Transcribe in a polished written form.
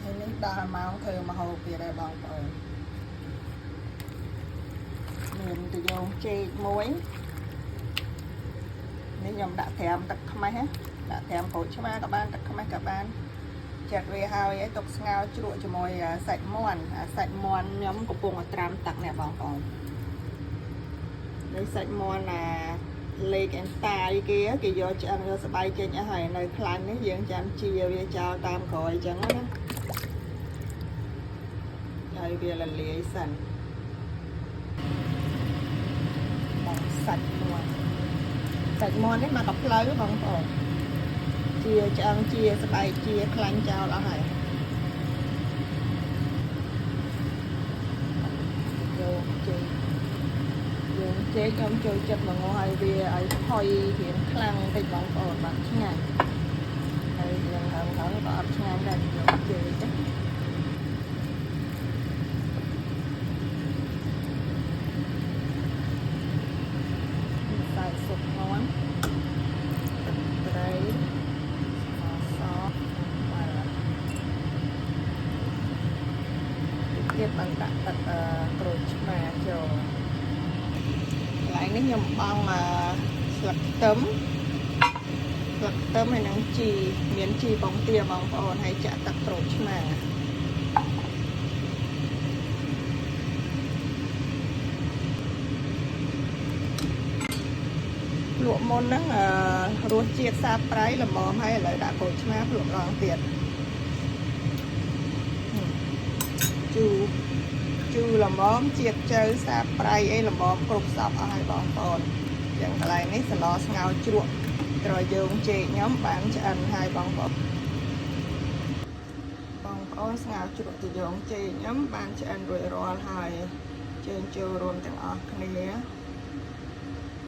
ហើយនេះដល់ម៉ោងធ្វើម្ហូបទៀតហើយបងប្អូនមានត្រយងចេកមួយនេះខ្ញុំដាក់ត្រាំទឹកខ្មេះណាដាក់ត្រាំក្រូចឆ្មាក៏បានទឹកខ្មេះក៏បានចាត់វាហើយឲ្យទុកស្ងោរជ្រក់ជាមួយសាច់មាន់អាសាច់មាន់ខ្ញុំកំពុងតែត្រាំទឹកនេះបងប្អូននេះសាច់មាន់អា leg and thigh គេគេយកឆ្អឹងយកស្បែកចេញអស់ហើយនៅខ្លាញ់នេះយើងចាំជាវាចោលតាមក្រោយអញ្ចឹងណាហើយវារលាយសិនបងសាច់មាន់សាច់មាន់នេះមកកាផ្លូវបងប្អូនជាឆ្អឹងជាស្បែកជាខ្លាញ់ចោលអស់ហើយយកចេកយើងចេកខ្ញុំចូលចិត្តមកងឲ្យវាឲ្យផុយរៀងខ្លាំងតិចបងប្អូនបាទឆ្ងាញ់ហើយរៀងហឹងហឹងក៏អត់ឆ្ងាញ់ដែរយកចេកទេ ម្សៅស៊ុបមាន់ទឹកត្រីស្ករសអំបិលទៀតបានដាក់ទឹកអឺក្រូចឆ្មាចូលកន្លែងនេះខ្ញុំបង់អឺស្លឹកខ្ទឹមស្លឹកខ្ទឹមហើយនឹងជីមានជីពងទាបងប្អូនហើយចាក់ទឹកក្រូចឆ្មា ភ្លក់មុនហ្នឹងអឺរសជាតិសាបប្រៃល្មមហើយឥឡូវដាក់ក្រូចឆ្មាភ្លក់ម្ដងទៀតជូរជូរល្មមជាតិជ្រៅសាបប្រៃអីល្មមគ្រប់សពអស់ហើយបងប្អូនអញ្ចឹងកន្លែងនេះសឡស្ងោរជ្រក់ត្រយងចេកខ្ញុំបានឆ្អិនហើយបងប្អូនបងប្អូនស្ងោរជ្រក់ត្រយងចេកខ្ញុំបានឆ្អិនរួចរាល់ហើយជើញចូលរួមទាំងអស់គ្នា។